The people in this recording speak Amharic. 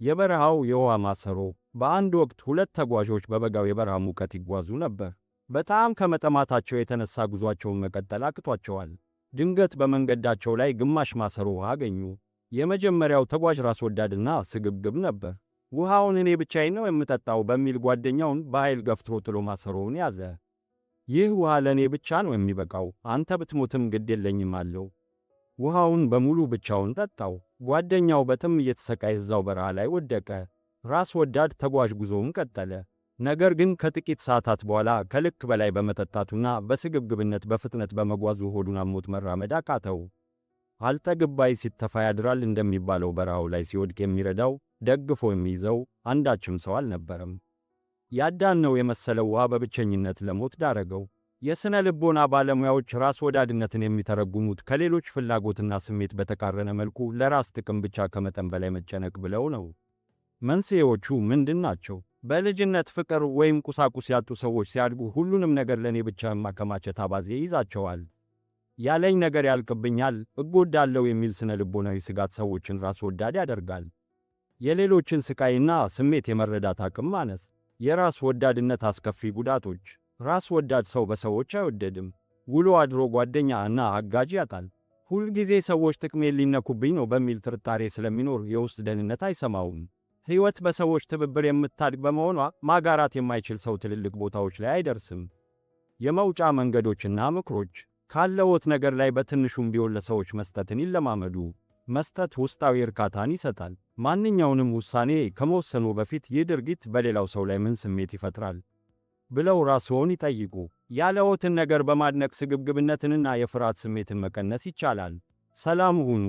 የበረሃው የውሃ ማሰሮ። በአንድ ወቅት ሁለት ተጓዦች በበጋው የበረሃ ሙቀት ይጓዙ ነበር። በጣም ከመጠማታቸው የተነሳ ጉዟቸውን መቀጠል አቅቷቸዋል። ድንገት በመንገዳቸው ላይ ግማሽ ማሰሮ ውሃ አገኙ። የመጀመሪያው ተጓዥ ራስ ወዳድና ስግብግብ ነበር። "ውሃውን እኔ ብቻዬን ነው የምጠጣው" በሚል ጓደኛውን በኃይል ገፍትሮ ጥሎ ማሰሮውን ያዘ። "ይህ ውሃ ለእኔ ብቻ ነው የሚበቃው፣ አንተ ብትሞትም ግድ የለኝም" አለው። ውሃውን በሙሉ ብቻውን ጠጣው። ጓደኛው በጥም እየተሰቃየ እዛው በረሃ ላይ ወደቀ። ራስ ወዳድ ተጓዥ ጉዞውን ቀጠለ። ነገር ግን ከጥቂት ሰዓታት በኋላ ከልክ በላይ በመጠጣቱና በስግብግብነት በፍጥነት በመጓዙ ሆዱን አሞት መራመድ አቃተው። አልጠግብ ባይ ሲተፋ ያድራል እንደሚባለው፣ በረሃው ላይ ሲወድቅ የሚረዳው፣ ደግፎ የሚይዘው አንዳችም ሰው አልነበረም። ያዳነው የመሰለው ውሃ በብቸኝነት ለሞት ዳረገው። የሥነ ልቦና ባለሙያዎች ራስ ወዳድነትን የሚተረጉሙት ከሌሎች ፍላጎትና ስሜት በተቃረነ መልኩ ለራስ ጥቅም ብቻ ከመጠን በላይ መጨነቅ ብለው ነው። መንስኤዎቹ ምንድን ናቸው? በልጅነት ፍቅር ወይም ቁሳቁስ ያጡ ሰዎች ሲያድጉ ሁሉንም ነገር ለእኔ ብቻ የማከማቸት አባዜ ይይዛቸዋል። ያለኝ ነገር ያልቅብኛል፣ እጎዳለሁ የሚል ስነ ልቦናዊ ስጋት ሰዎችን ራስ ወዳድ ያደርጋል። የሌሎችን ስቃይና ስሜት የመረዳት አቅም ማነስ። የራስ ወዳድነት አስከፊ ጉዳቶች። ራስ ወዳድ ሰው በሰዎች አይወደድም። ውሎ አድሮ ጓደኛ እና አጋዥ ያጣል። ሁልጊዜ ሰዎች ጥቅሜን ሊነኩብኝ ነው በሚል ጥርጣሬ ስለሚኖር የውስጥ ደህንነት አይሰማውም። ሕይወት በሰዎች ትብብር የምታድግ በመሆኗ ማጋራት የማይችል ሰው ትልልቅ ቦታዎች ላይ አይደርስም። የመውጫ መንገዶችና ምክሮች። ካለዎት ነገር ላይ በትንሹም ቢሆን ለሰዎች መስጠትን ይለማመዱ። መስጠት ውስጣዊ እርካታን ይሰጣል። ማንኛውንም ውሳኔ ከመወሰኑ በፊት "ይህ ድርጊት በሌላው ሰው ላይ ምን ስሜት ይፈጥራል?" ብለው ራስዎን ይጠይቁ። ያለዎትን ነገር በማድነቅ ስግብግብነትንና የፍርሃት ስሜትን መቀነስ ይቻላል። ሰላም ሁኑ።